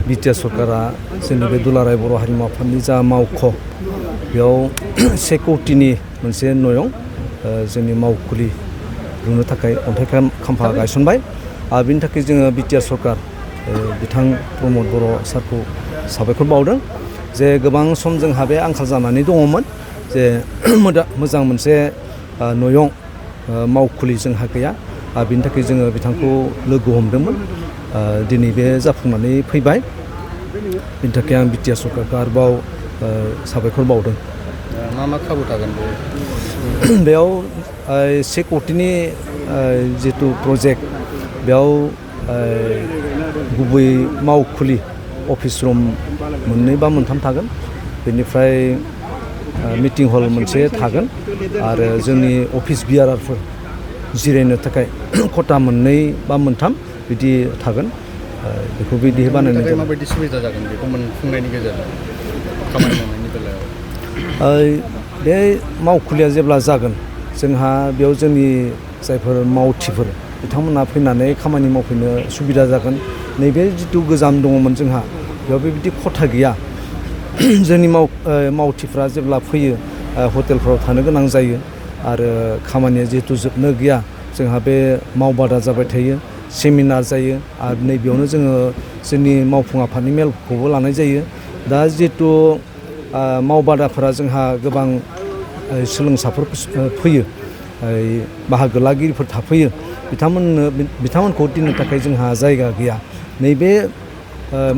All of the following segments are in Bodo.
बिटिआर सरकारा जोंनि बे दुलाराय बर' हारिमु आफादनि जा मावख' बेयाव 1 कौटिनि मोनसे न'याव जोंनि मावखुलि लुनो थाखाय अन्थाइ खाम्फा गायसनबाय आरो बिनि थाखाय जोङो बिटिआर सरकार बिथां प्रमद बर' सारखौ साबायखर बावदों जे गोबां सम जोंहा बे आंखाल जानानै दङमोन जे मोजां मोनसे न'याव मावखुलि जोंहा गैया आरो बिनि थाखाय जोङो बिथांखौ लोगो हमदोंमोन दिनै बे जाफुंनानै फैबाय बिनि थाखाय आं बिटिआर सरकारखौ आरोबाव साबायखर बावदों। मा खाबु थागोन बेयाव 1 कौटिनि जितु प्रजेक्ट बेयाव गुबै मावखुलि अफिस रुम 2 बा 3 थागोन बेनिफ्राय मिटिं हल मोनसे थागोन आरो जोंनि अफिस बियारारफोर जिरायनो थाखाय खथा 2 बा 3 बिदि थागोन बेखौ बिदि बानायनाय जागोन। माबायदि सुबिदा जागोन बेखौ मोनफुंनायनि गेजेरजों खामानि मावनायनि बेलायाव बे मावखुलिया जेब्ला जागोन जोंहा बेयाव जोंनि जायफोर मावथिफोर बिथांमोना फैनानै खामानि मावफैनो सुबिदा जागोन। नैबे जितु गोजाम दङमोन जोंहा बेयाव बेबायदि खथा गैया जोंनि मावथिफ्रा जेब्ला फैयो हटेलफ्राव थानो गोनां जायो आरो खामानिया जिहेतु जोबनो गैया जोंहा बे मावबादा जाबाय थायो सेमिनार जायो आरो नैबेयावनो जोङो जोंनि मावफुं आफादनि मेलखौबो लानाय जायो। दा जिहेतु मावबादाफोरा जोंहा गोबां सोलोंसाफोर फैयो बाहागो लागिरिफोर थाफैयो बिथांमोनखौ दोननो थाखाय जोंहा जायगा गैया। नैबे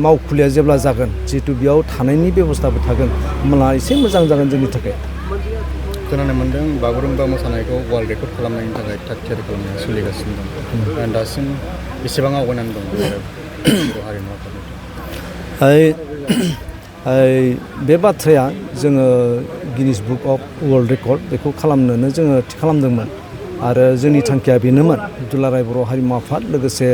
मावखुलिया जेब्ला जागोन जिहेतु बेयाव थानायनि बेबस्थाबो थागोन होमब्ला एसे मोजां जागोन जोंनि थाखाय। खोनानो मोन्दों बागुरुम्बा मोसानायखौ वर्ल्ड रेकर्ड खालामनायनि थाखाय थाग थियारि खालामनाया सोलिगासिनो दं दासिम बेसेबां आवगायनानै दं बर' हारिमु आफादनिफ्राय? बे बाथ्राया जोङो Guinness book of world record बेखौ खालामनोनो जोङो थि खालामदोंमोन आरो जोंनि थांखिया बेनोमोन दुलाराय बर' हारिमु आफाद लोगोसे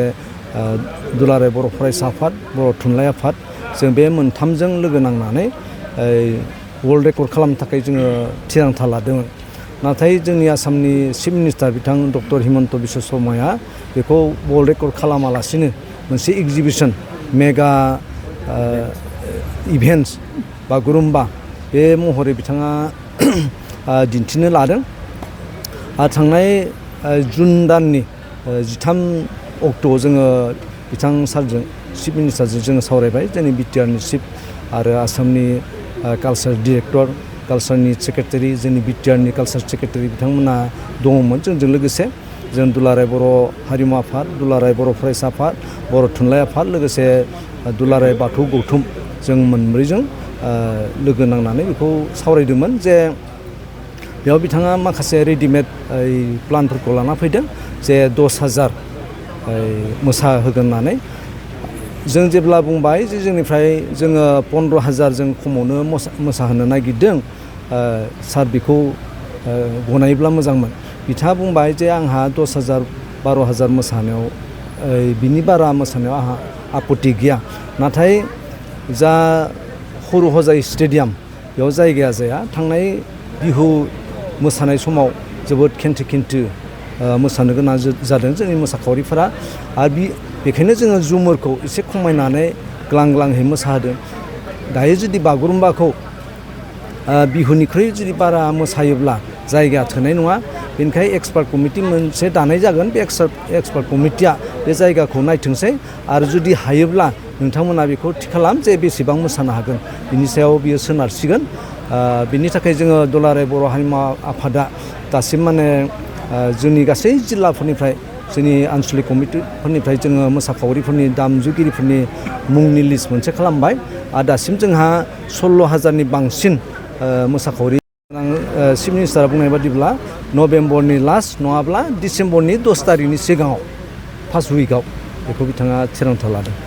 दुलाराय बर' फरायसा आफाद बर' थुनलाइ आफाद जों बे 3जों लोगो नांनानै वर्ल्ड रेकर्ड खालामनो थाखाय जोङो थिरांथा लादोंमोन। नाथाय जोंनि आसामनि चिफ मिनिस्टार बिथां डक्टर हिमन्त बिश्व शर्माया बेखौ वर्ल्ड रेकर्ड खालामालासिनो मोनसे एग्जिबिसन मेगा इभेन्ट्स बागुरुम्बा बे महरै बिथाङा दिन्थिनो लादों आरो थांनाय जुन दाननि 13 अक्ट'आव जोङो बिथां सारजों चिफ मिनिस्टारजों जोङो सावरायबाय जोंनि बिटिआरनि चिफ आरो आसामनि कालचार डिरेक्टर कालचारनि सेक्रेटारि जोंनि बिटिआरनि कालचार सेक्रेटारि बिथांमोना दङमोन जोंजों लोगोसे जों दुलाराय बर' हारिमु आफाद दुलाराय बर' फरायसा आफाद बर' थुनलाइ आफाद लोगोसे दुलाराय बाथौ गौथुम जों 3जों लोगो नांनानै बेखौ सावरायदोंमोन जे बेयाव बिथाङा माखासे रेडिमेड प्लानफोरखौ लाना फैदों जे 10,000 मोसाहोगोन होननानै जों जेब्ला बुंबाय जे जोंनिफ्राय जोङो 15,000 जों खमावनो मोसाहोनो नागिरदों सार बेखौ गनायोब्ला मोजांमोन। बिथाङा बुंबाय जे आंहा 10,000 12,000 मोसानायाव बिनि बारा मोसानायाव आंहा आपत्ति गैया नाथाय जा हरु हजाय स्टेडियाम बेयाव जायगाया जाया थांनाय बिहु मोसानाय समाव जोबोद खेन्थु मोसानो गोनां जादों जोंनि मोसाखावरिफोरा आरो बेखायनो जोङो जुमुरखौ एसे खमायनानै ग्लांग्लांहै मोसाहोदों। दायो जुदि बागुरुम्बाखौ बिहुनिख्रुइ जुदि बारा मोसायोब्ला जायगाया थोनाय नङा बेनिखायनो एक्सपार्ट कमिटि मोनसे दानाय जागोन बे एक्सपार्ट कमिटिया बे जायगाखौ नायथोंसै आरो जुदि हायोब्ला नोंथांमोना बेखौ थि खालाम जे बेसेबां मोसानो हागोन बिनि सायाव बियो सोनारसिगोन। बिनि थाखाय जोङो दुलाराय बर' हारिमु आफादा दासिम माने जोंनि गासै जिल्लाफोरनिफ्राय जोंनि आनसलिक कमिटिफोरनिफ्राय जोङो मोसाखावरिफोरनि दामजुगिरिफोरनि मुंनि लिस्ट मोनसे खालामबाय आरो दासिम जोंहा 16,000नि बांसिन मोसाखावरि चिफ मिनिस्टारा बुंनाय बादिब्ला नभेम्बरनि लास्ट नङाब्ला डिसेम्बरनि 10 तारिखनि सिगाङाव फार्स्ट उइकआव बेखौ बिथाङा थिरांथा लादों।